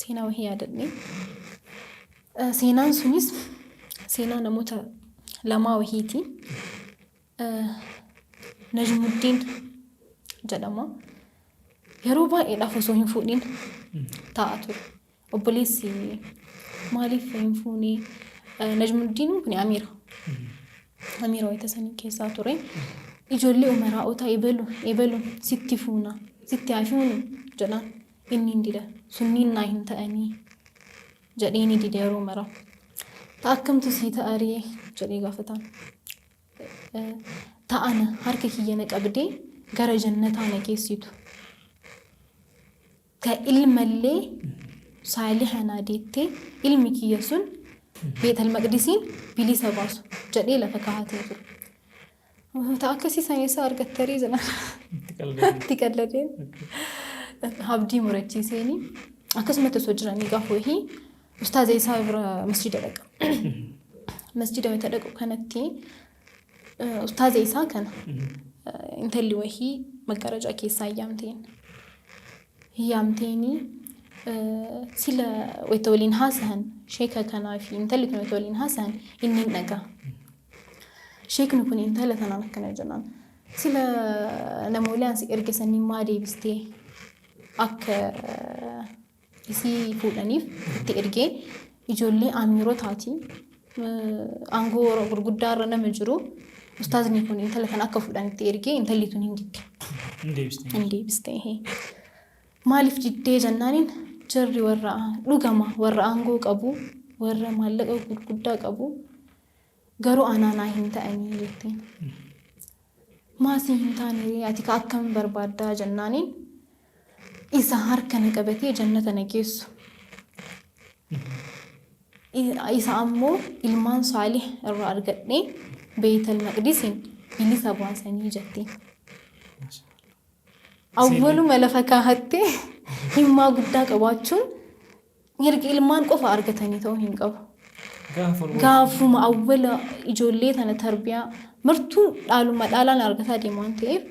seenaa wahii yaadadhe. Seenaan sunis seenaa namoota lamaa wahiiti. Najmuddiin jedhama. Yeroo baay'eedhaaf osoo hin fuudhin taa'a ture. Obboleessi maaliif hin fuune? Najmuddiin kun amiira. Amiira wayita sanii keessaa ture. Ijoollee umaraa'ota ebalu ebalu sitti fuuna, sitti haa fuunu jedhaan, inni hin dida. Sunniin naa hin ta'anii jedhee ni dide yeroo mara. Ta akkamtu sii ta'a ree jedhee gaafataan. Ta ana harka kiyya na qabdee gara jannataa na geessitu. Ta ilmallee saaliha naa deettee ilmi kiyya sun Beetal Maqdisiin bilisa baasu jedhee lafa kaa'atee ture. Ta akkasii san eessaa argattaree jedhan. Itti qalladeen. Itti qalladeen. Abdii murachiiseeni akkasumatti osoo jiranii gaafa wahii ustaaza isaa bira masjida dhaqa. Masjida wayita dhaqu kanatti ustaaza isaa kana intalli wahii maggaarajaa keessaa yaamteen. Yaamteeni sila wayita waliin haasahan, sheeka kanaa fi intalli kun wayita waliin haasahan inni hin dhagaa. Sheekni kun intala tanaan akkana jedhaan. Sila namoolee ansi erge sanniin maa deebistee? Akka isii fuudhaniif itti ergee, ijoollee amiirotaati, aangoo gurguddaa irra nama jiru. Ustaazni kun intala tana akka fuudhan itti ergee, intalli tun hin didde. Hin deebiste. Hin deebiste. Maaliif diddee jennaaniin, jarri warra dhugama warra aangoo qabu, warra maallaqa gurguddaa qabu, garuu anaa naa hin ta'anii jetteen. Maasii hin taane ree, ati ka akkam barbaaddaa jennaaniin, isa harka na qabatee jannata na geessu. Isa ammoo ilmaan saalih irraa argadhee Beeytal Maqdisiin bilisa baasanii jetteen. Awwaluma lafa kaahattee himmaa guddaa qabaachuun erga ilmaan qofa argatanii ta'uu hin qabu. Gaafa ol Gaafuma awwala ijoollee tana tarbiyaa martuu dhaaluma dhaalaan argataa deemu waan ta'eef,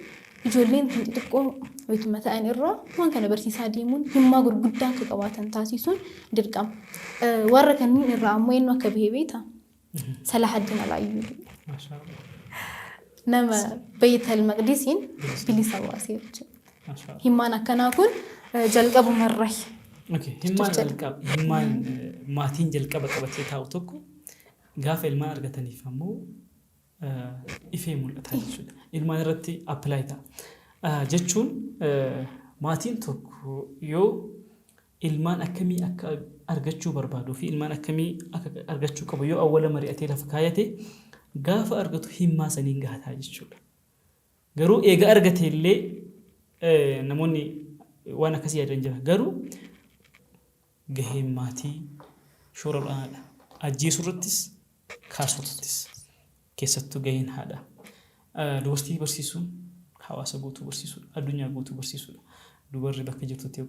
ijoolleen tun xixiqqoo wayituma ta'an irraa waan kana barsiisaa deemuun himmaa gurguddaa akka qabaatan taasisuun dirqama. Warra kanneen irraa ammoo eenyu akka bahe beektaa? Salahaddin Al-Ayyuubi. Maashaallah. Nama Beeytal Maqdisiin bilisa baasee jechuudha. Maashaallah. Himmaan akkanaa kun jalqabumarrahi. Okay. Himmaan jalqaba, himmaan maatiin jalqaba qabatee taa'u tokko gaafa ilmaan argataniif ammoo ifee mul'ata jechuudha. Ilmaan irratti apply ta'a. Jechuun maatiin tokko yoo ilmaan akkamii akka argachuu barbaaduu fi ilmaan akkamii akka argachuu qabu yoo awwala mari'atee lafa kaayate, gaafa argatu himmaa saniin gahataa jechuudha. Garuu eega argate illee namoonni waan akkasii yaadan jira. Garuu Gaheen maatii shoora ol'aanaadha. Ajjeesuu irrattis kaasuu irrattis keessattuu gaheen haadhaa. Dubartii barsiisuun hawaasa guutuu barsiisuudha. Addunyaa guutuu barsiisuudha. Dubarri bakka jirtutti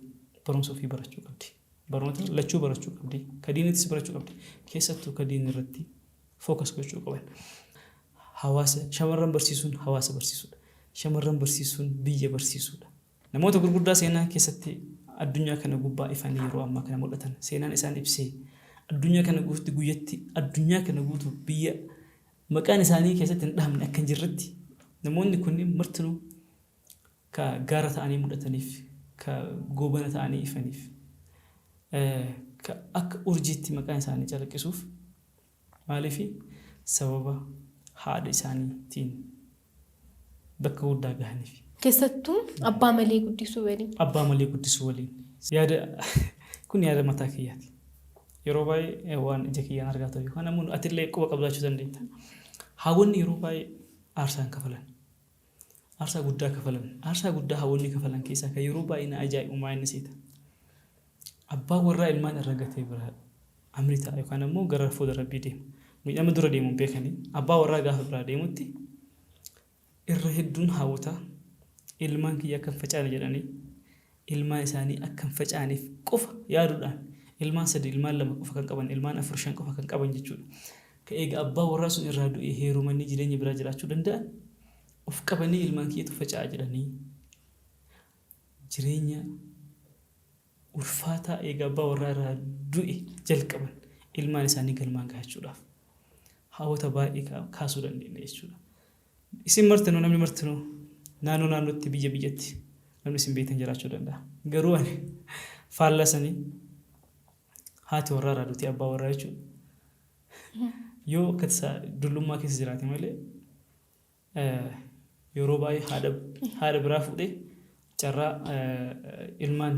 barumsa ofii barachuu qabdi. Barnoota lachuu barachuu qabdi. Ka diinittis barachuu qabdi. Keessattuu ka diinii irratti focus gochuu qaban. Hawaasa shamarran barsiisuun hawaasa barsiisuudha. Shamarran barsiisuun biyya barsiisuudha. Namoota gurguddaa seenaa keessatti addunyaa kana gubbaa ifanii yeroo ammaa kana mul'atan seenaan isaan ibsee addunyaa kana guututti guyyatti addunyaa kana guutuu biyya maqaan isaanii keessatti hin dhahamne akka hin jirretti namoonni kunniin martinuu ka gaara ta'anii mul'ataniif ka goobana ta'anii ifaniif ka akka urjiitti maqaan isaanii calaqqisuuf Maaliif? Sababa haadha isaaniitiin bakka guddaa gahaniif. Keessattuu abbaa malee guddisuu waliin. Abbaa malee guddisuu waliin. Yaada kun yaada mataa kiyyaati. Yeroo baay'ee waan ija kiyyaan argaa ta'u yookaan ammoo atillee quba qabaachuu dandeetta. Haawwanni yeroo baay'ee aarsaa hin kafalan. Aarsaa guddaa kafalan. Aarsaa guddaa haawwonni kafalan keessaa kan yeroo baay'ee na ajaa'ibu maa inni seeta? Abbaan warraa ilmaan irra gatee bira amri ta'a yookaan ammoo gara fuula Rabbii deema. Miidhama dura deemu hin beekanii. Abbaa warraa gaafa biraa deemutti irra hedduun haawwotaa ilmaan kiyya akka hin facaane jedhanii ilmaan isaanii akka hin facaaneef qofa yaaduudhaan ilmaan sadi ilmaan lama qofa kan qaban ilmaan afur shan qofa kan qaban jechuudha. Ka eega abbaa warraa sun irraa du'ee heerumanii jireenya biraa jiraachuu danda'an of qabanii ilmaan kiyyatu faca'a jedhanii jireenya ulfaataa eega abbaa warraa irraa du'e jalqaban ilmaan isaanii galmaan gahachuudhaaf haawota baay'ee kaasuu dandeenya jechuudha. Isin martinuu namni martinuu naannoo naannootti biyya biyyatti namni isin beektan jiraachuu danda'a. Garuu ani faallaa sanii haati warraa irraa duutee abbaa warraa jechuudha. Yoo akka tasaa dullummaa keessa jiraate malee Yeroo baay'ee haadha haadha biraa fuudhee carraa ilmaan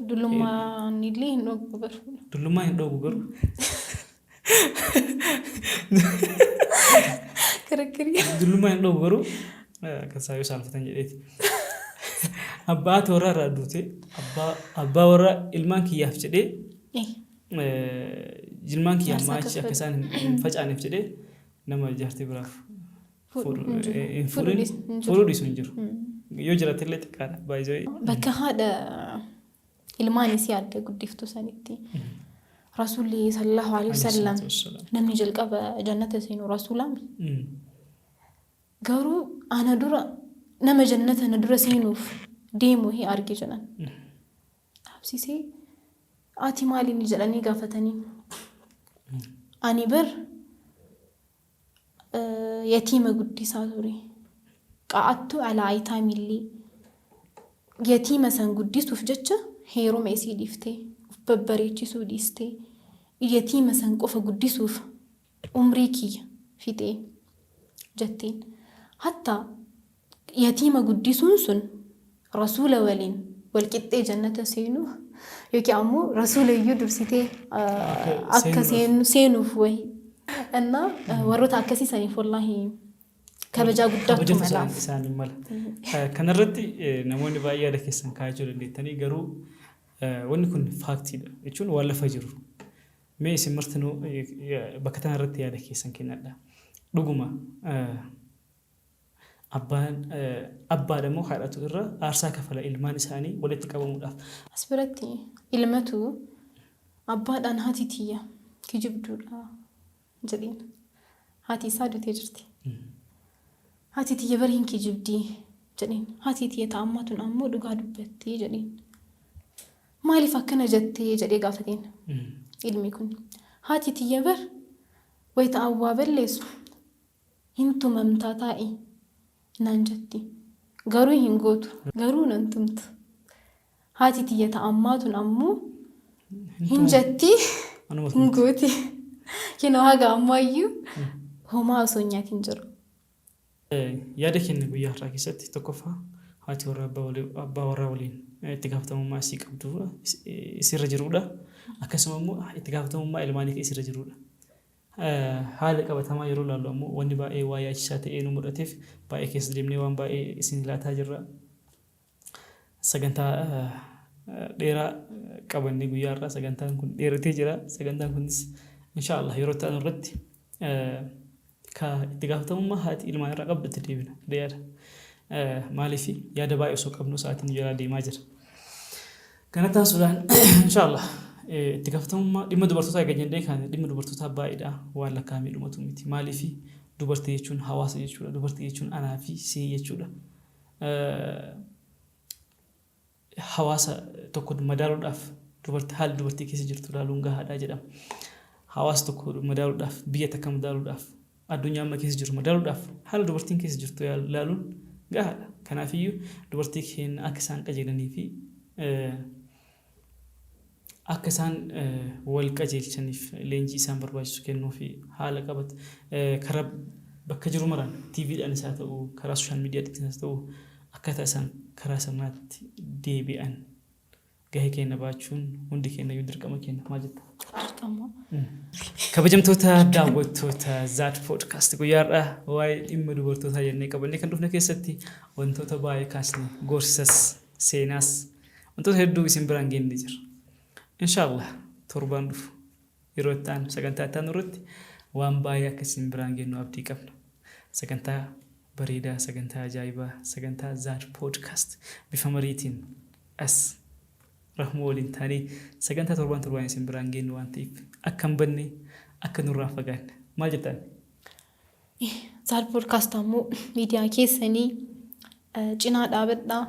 Dullummaan illee hin dhoogu garuu. Dullummaan hin dhoogu garuu. Kirikkirii. Dullummaan hin dhoogu garuu kan isaa yoo saalfatan jedheeti. Abbaa haati warraa irraa duute abbaa abbaa warraa ilmaan kiyyaaf jedhee ilmaan kiyya ammaa achi akka isaan hin facaaneef jedhee Nama jaartii biraaf Fuudhu hin jiru. hin Fuudhu fuudhin hin jiru. fuudhuu dhiisu hin jiru. Yoo jiraate illee xiqqaadha. Baay'ee. Bakka haadha ilmaan isii adda guddiftu sanitti Rasuulli sallallahu alaihi wasallam namni jalqaba jannata seenu rasuulaami. Garuu ana dura nama jannata na dura seenuuf deemu hin arge jedhan. Dhaabsisee ati maali inni jedhanii gaafatanii. Ani bar yatiima guddisaa ture. Qa'attu alaa ayitaamillee yatiima san guddisuuf jecha heeruma isii dhiiftee of babbareechisuu dhiistee yatiima san qofa guddisuuf umrii kiyya fixee jetteen. Hatta yatiima guddisuun sun Rasuula waliin wal qixxee jannata seenuu yookiin ammoo Rasuula iyyuu dursitee akka seenuuf wahi. Innaa warroota akkasii saniif wallaahi kabajaa guddaatu Kabajatu malaaf. isaaniin mala. Kanarratti namoonni baay'ee yaada keessan kaa'achuu dandeettanii garuu wanni kun faaktiidha jechuun waan lafa jiru. Mee isin martinuu bakka tana irratti yaada keessan kennadha. Dhuguma abbaan abbaadha moo haadhatu irra aarsaa kafala ilmaan isaanii walitti qabamuudhaaf? As biratti ilmatu abbaadhaan haati tiyya kijibduudha jedheen. Haati isaa dutee jirti. Haati tiyya bar hin kijibdii jedheen. Haati tiyya ta ammaa tun ammoo dhugaa dubbattii jedheen. Maaliif akkana jettee jedhee gaafateen ilmi kun. Haati tiyya bar wayita an waa balleessu hin tumamtaa taa'i naan jetti. Garuu hin gootu. Garuu nan tumtu. Haati tiyya ta ammaa tun ammoo hin jetti hin gooti. Kinoo haga ammaayyuu homaa osoo hin nyaatin jiru. Yaada keenya guyyaa har'aa keessatti tokkoffaa haati warraa abbaa warraa waliin itti gaafatamummaa isii qabdu isirra jirudha. Akkasuma immoo itti gaafatamummaa ilmaanii kan isirra jirudha. Haala qabatamaa yeroo ilaallu ammoo wanni baay'ee waa yaachisaa ta'ee nu mul'ateef baay'ee keessa deemnee waan baay'ee isin laataa jirra. Sagantaa Dheeraa qabannee guyyaa har'aa sagantaan kun dheeratee jira. Sagantaan kunis inshaallah yeroo itti aanu irratti ka itti gaafatamummaa haati ilmaan irraa qabdu itti deebina jedhee yaada. Maaliif yaada baay'ee osoo qabnu sa'aatiin nu jalaa deemaa jira. Kanatti aansuudhaan inshaallah itti gaafatamummaa dhimma dubartootaa eega jennee kaane dhimma dubartootaa baay'eedha waan lakkaa'amee dhumatu miti. Maaliif dubartii jechuun hawaasa jechuudha. Dubartii jechuun anaa fi sii jechuudha. Hawaasa tokko madaaluudhaaf dubartii haala dubartii keessa jirtu ilaaluun gahaadha jedhama. Hawaasa tokko madaaluudhaaf, biyya takka madaaluudhaaf, addunyaa amma keessa jirru madaaluudhaaf haala dubartiin keessa jirtu ilaaluun gahaadha. Kanaafiyyuu dubartii keenya akka isaan qajeelanii fi akka isaan wal qajeelchaniif leenjii isaan barbaachisu kennuu fi haala qabat karaa bakka jiru maraan TVdhaanis haa ta'u karaa sooshaal miidiyaatiinis haa ta'u akkaataa isaan karaa sirnaatti deebi'an gahee keenya baachuun hundi keenya iyyuu dirqama keenya maal jetta? Dirqama. Kabajamtoota daawwattoota Zaad Podcast guyyaa har'aa waa'ee dhimma dubartootaa jennee qabannee kan dhufne keessatti wantoota baay'ee kaasne gorsas seenaas wantoota hedduu isin biraan geenne jira. Inshaallah torbaan dhufu yeroo itti aanu sagantaa itti aanu irratti waan baay'ee akka isin biraan geennu abdii qabna. Sagantaa bareedaa, sagantaa ajaa'ibaa, sagantaa Zaad Podcast bifa mariitiin as Rahmuu waliin taanee sagantaa torbaan torbaan isin biraan geennu waan ta'eef akka hin banne akka nurraa hin fagaanne. Maal jettaan? Zaad Podcast ammoo miidiyaa keessanii cinaa dhaabadhaa.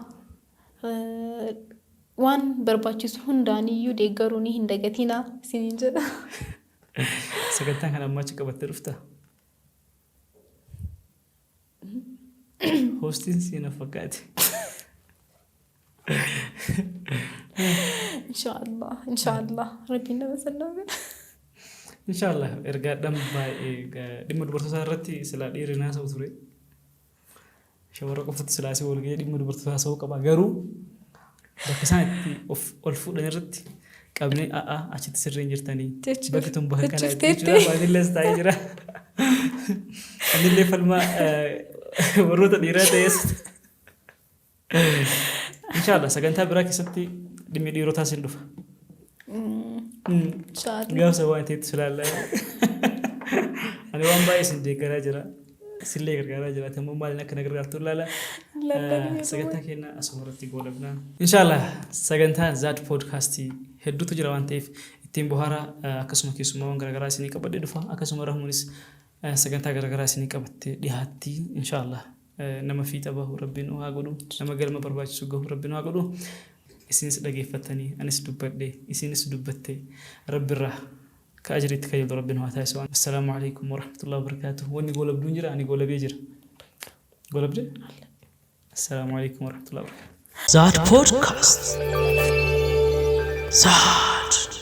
Waan barbaachisu hundaaniyyuu deeggaruu ni hin dagatinaa isiniin jedha. Sagantaan kana ammaa achi qabattee dhufta? Hoostiin si na fakkaate. Inshaallah inshaallah rabbiin nama sannaa godha. Inshaallah ergaadhaan baay'ee dhimma dubartootaa irratti silaa dhiirri naasa'u ture. Shamarra qofatu silaa asii wal ga'ee dhimma dubartootaa haasa'uu qaba. Garuu bakka isaan itti of ol fuudhan irratti qabnee a'aa achitti sirrii hin jirtanii. Jechuuf- Bakki tun bakka kana jechuuf jechuudha. teettee. Anillee taa'ee jira. Anillee falmaa warroota dhiiraa ta'es. Inshaallah sagantaa biraa keessatti dhimmi dhiirotaas hin dhufa. Inshaallah. Gaafsa waan ta'etti silaalla. Ani waan baay'ee isin deeggaraa jira. Isinillee gargaaraa jira. Ati immoo maaliin akka na gargaartu ilaala. Lallabni Sagantaa keenya asuma irratti goolabna. Inshaallah sagantaa Zaad Poodkaastii hedduutu jira waan ta'eef ittiin bohaaraa akkasuma keessummaawwan garaagaraa isinii qabadhee dhufa. Akkasuma Rahmuunis sagantaa garaagaraa isinii qabattee dhiyaatti. Inshaallah Nama fiixa bahu Rabbi nu haa godhu. Nama galma barbaachisu gahu Rabbi nu haa godhu. Isinis dhageeffattanii anis dubbadhe isinis dubbatte Rabbi irraa ka ajriitti kajeelu Rabbi nu haa taasisu. Assalaamu alaikum warahmatullahi wabarakaatuh. Wanni goolabduun jira ani goolabee jira. Goolabde? Assalaamu alaikum warahmatullahi wabarakaatuh. Zaad Podcast. Zaad.